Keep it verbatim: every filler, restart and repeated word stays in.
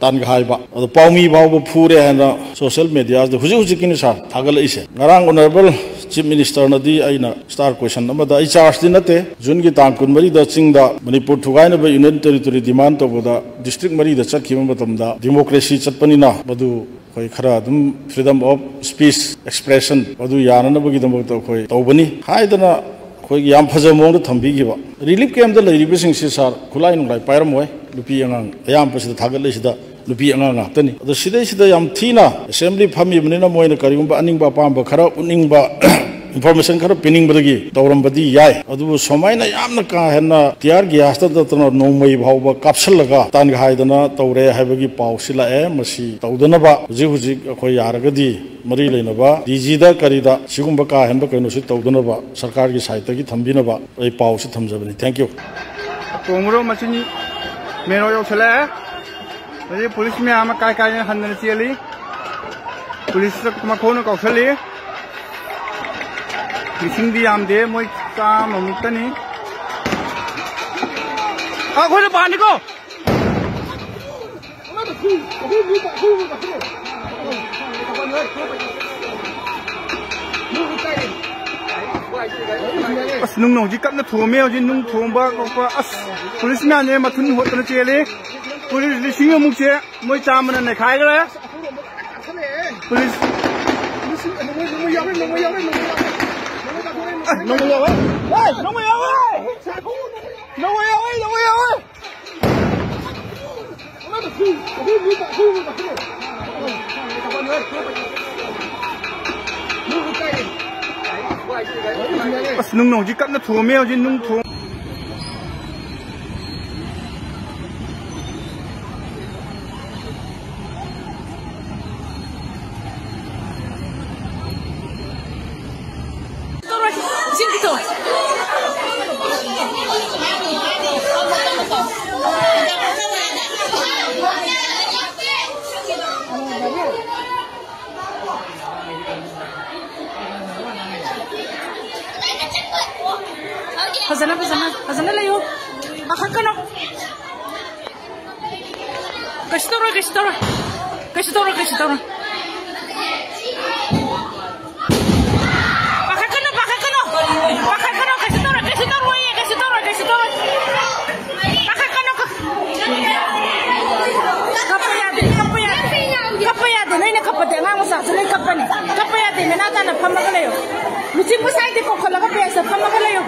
ꯇꯥꯟꯒ ꯍꯥꯏꯕ꯫ ꯑꯗꯣ ꯄꯥꯎꯃꯤ ꯐꯥꯎꯕ ꯐꯨꯔꯦ ꯍꯥꯏꯅ social mediaꯗ ꯍꯧꯖꯤꯛ ꯍꯧꯖꯤꯛꯀꯤꯅꯤ ꯁꯥꯔ ꯊꯥꯒꯠꯂꯛꯏꯁꯦ꯫ ꯉꯔꯥꯡ Honourable Chief Ministerꯅꯗꯤ, ꯑꯩꯅ star questionꯑꯃꯗ, ꯑꯩ chargeꯗꯤ ꯅꯠꯇꯦ, Juneꯒꯤ ꯇꯥꯡ ꯀꯨꯟꯃꯔꯤꯗ ꯆꯤꯡꯗ ꯃꯅꯤꯄꯨꯔ ꯊꯨꯒꯥꯏꯅꯕ Union Territory demand ꯇꯧꯕꯗ district ꯃꯔꯤꯗ ꯆꯠꯈꯤꯕ ꯃꯇꯝꯗ democracy ꯆꯠꯄꯅꯤꯅ ꯃꯗꯨ ꯑꯩꯈꯣꯏ ꯈꯔ ꯑꯗꯨꯝ freedom of speech, expression ꯑꯗꯨ ꯌꯥꯅꯅꯕꯒꯤꯗꯃꯛꯇ ꯑꯩꯈꯣꯏ ꯇꯧꯕꯅꯤ ꯍꯥꯏꯗꯅ ꯑꯩꯈꯣꯏꯒꯤ ꯌꯥꯝ ꯐꯖꯕ ꯃꯑꯣꯡꯗ ꯊꯝꯕꯤꯈꯤꯕ꯫ Relief campꯇ ꯂꯩꯔꯤꯕꯁꯤꯡꯁꯤ ꯁꯥꯔ ꯈꯨꯠꯂꯥꯏ ꯅꯨꯡꯂꯥꯏ ꯄꯥꯏꯔꯝꯃꯣꯏ꯫ ꯅꯨꯄꯤ ꯑꯉꯥꯡ ꯑꯌꯥꯝꯕꯁꯤꯗ ꯊꯥꯒꯠꯂꯤꯁꯤꯗ ꯅꯨꯄꯤ ꯑꯉꯥꯡ ꯉꯥꯛꯇꯅꯤ꯫ ꯑꯗꯣ ꯁꯤꯗꯩꯁꯤꯗ ꯌꯥꯝ ꯊꯤꯅ assembly ꯐꯝꯃꯤꯕꯅꯤꯅ ꯃꯣꯏꯅ ꯀꯔꯤꯒꯨꯝꯕ ꯑꯅꯤꯡꯕ ꯑꯄꯥꯝꯕ ꯈꯔ ꯎꯠꯅꯤꯡꯕ, information ꯈꯔ ꯄꯤꯅꯤꯡꯕꯗꯒꯤ ꯇꯧꯔꯝꯕꯗꯤ ꯌꯥꯏ꯫ ꯑꯗꯨꯕꯨ ꯁꯨꯃꯥꯏꯅ ꯌꯥꯝꯅ ꯀꯥ ꯍꯦꯟꯅ tear gasꯇ ꯅꯠꯇꯅ ꯅꯣꯡꯃꯩ ꯐꯥꯎꯕ ꯀꯥꯞꯁꯤꯜꯂꯒ ꯇꯥꯟꯒ ꯍꯥꯏꯗꯅ ꯇꯧꯔꯦ ꯍꯥꯏꯕꯒꯤ ꯄꯥꯎꯁꯤ ꯂꯥꯛꯑꯦ꯫ ꯃꯁꯤ ꯇꯧꯗꯅꯕ ꯍꯧꯖꯤꯛ ꯍꯧꯖꯤꯛ ꯑꯩꯈꯣꯏ ꯌꯥꯔꯒꯗꯤ ꯃꯔꯤ ꯂꯩꯅꯕ DGꯗ ꯀꯔꯤꯗ ꯁꯤꯒꯨꯝꯕ ꯀꯥ ꯍꯦꯟꯕ ꯀꯩꯅꯣꯁꯤ ꯇꯧꯗꯅꯕ ꯁꯔꯀꯥꯔꯒꯤ sideꯇꯒꯤ ꯊꯝꯕꯤꯅꯕ ꯑꯩ ꯄꯥꯎꯁꯤ ꯊꯝꯖꯕꯅꯤ꯫ Thank you꯫ ꯇꯣꯡꯕ꯭ꯔꯣ ꯃꯆꯤꯟ main road ꯌꯧꯁꯜꯂꯛꯑꯦ꯫ ꯍꯧꯖꯤꯛ police ꯃꯌꯥꯝ ꯑꯃ ꯀꯥꯏ ꯀꯥꯏꯅ ꯍꯟꯗꯅ ꯆꯦꯜꯂꯤ꯫ Police ꯃꯈꯣꯟꯅ ꯀꯧꯁꯜꯂꯤ꯫ ꯃꯤꯁꯤꯡꯗꯤ ꯌꯥꯝꯗꯦ, ꯃꯣꯏ ꯆꯥꯝꯃꯃꯨꯛꯇꯅꯤ꯫ ꯑ, ꯑꯩꯈꯣꯏꯅ ꯄꯥꯅꯤꯀꯣ꯫ ꯑꯁ, ꯅꯨꯡꯅ ꯍꯧꯖꯤꯛ ꯀꯟꯅ ꯊꯣꯝꯃꯦ꯫ ꯍꯧꯖꯤꯛ ꯅꯨꯡ ꯊꯣꯝꯕ ꯈꯣꯠꯄ꯫ ꯑꯁ, police ꯃꯌꯥꯝꯁꯦ ꯃꯊꯨꯟ ꯍꯣꯠꯇꯅ ꯆꯦꯜꯂꯤ꯫ Police ꯂꯤꯁꯤꯡ ꯑꯃꯨꯛꯁꯦ ꯃꯣꯏ ꯆꯥꯝꯃꯅ ꯅꯩꯈꯥꯏꯈ꯭ꯔꯦ꯫ Police꯫ ꯑꯁ, ꯅꯣꯡꯃꯩ ꯌꯥꯎꯋꯦ꯫ ꯑꯁ, ꯅꯣꯡꯃꯩ ꯌꯥꯎꯋꯦ꯫ ꯅꯣꯡꯃꯩ ꯌꯥꯎꯋꯦ, ꯅꯣꯡꯃꯩ ꯌꯥꯎꯋꯦ꯫ ꯑꯁ, ꯅꯨꯡꯅ ꯍꯧꯖꯤꯛ ꯀꯟꯅ ꯊꯣꯝꯃꯦ꯫ ꯍꯧꯖꯤꯛ ꯅꯨꯡ ꯊꯣꯝ ꯐꯖꯅ, ꯐꯖꯅ, ꯐꯖꯅ ꯂꯩꯌꯨ꯫ ꯄꯥꯈꯠꯀꯅꯨ꯫ ꯀꯩꯁꯨ ꯇꯧꯔꯣꯏ, ꯀꯩꯁꯨ ꯇꯧꯔꯣꯏ꯫ ꯀꯩꯁꯨ ꯇꯧꯔꯣꯏ, ꯀꯩꯁꯨ ꯇꯧꯔꯣꯏ꯫ ꯄꯥꯈꯠꯀꯅꯨ, ꯄꯥꯈꯠꯀꯅꯨ꯫ ꯄꯥꯈꯠꯀꯅꯨ, ꯀꯩꯁꯨ ꯇꯧꯔꯣꯏ, ꯀꯩꯁꯨ ꯇꯧꯔꯣꯏꯌꯦ, ꯀꯩꯁꯨ ꯇꯧꯔꯣꯏ, ꯀꯩꯁꯨ ꯇꯧꯔꯣꯏ꯫ ꯄꯥꯈꯠꯀꯅꯨ, ꯀ-, ꯀꯞꯄ ꯌꯥꯗꯦ, ꯀꯞꯄ ꯌꯥꯗꯦ꯫ ꯀꯞꯄ ꯌꯥꯗꯦ, ꯅꯣꯏꯅ ꯀꯞꯄꯗꯤ ꯑꯉꯥꯡ ꯃꯆꯥꯁꯨ ꯂꯣꯏ ꯀꯞꯄꯅꯤ꯫ ꯀꯞꯄ ꯌꯥꯗꯦ, ꯅꯅꯥ ꯇꯥꯅ ꯐꯝꯃꯒ ꯂꯩꯌꯣ꯫ ꯂꯨꯆꯤꯡꯕ ꯁꯥꯏꯗ ꯀꯧꯈꯠꯂꯒ ꯕꯦꯟꯁꯇ ꯐꯝꯃꯒ ꯂꯩꯌꯣ꯫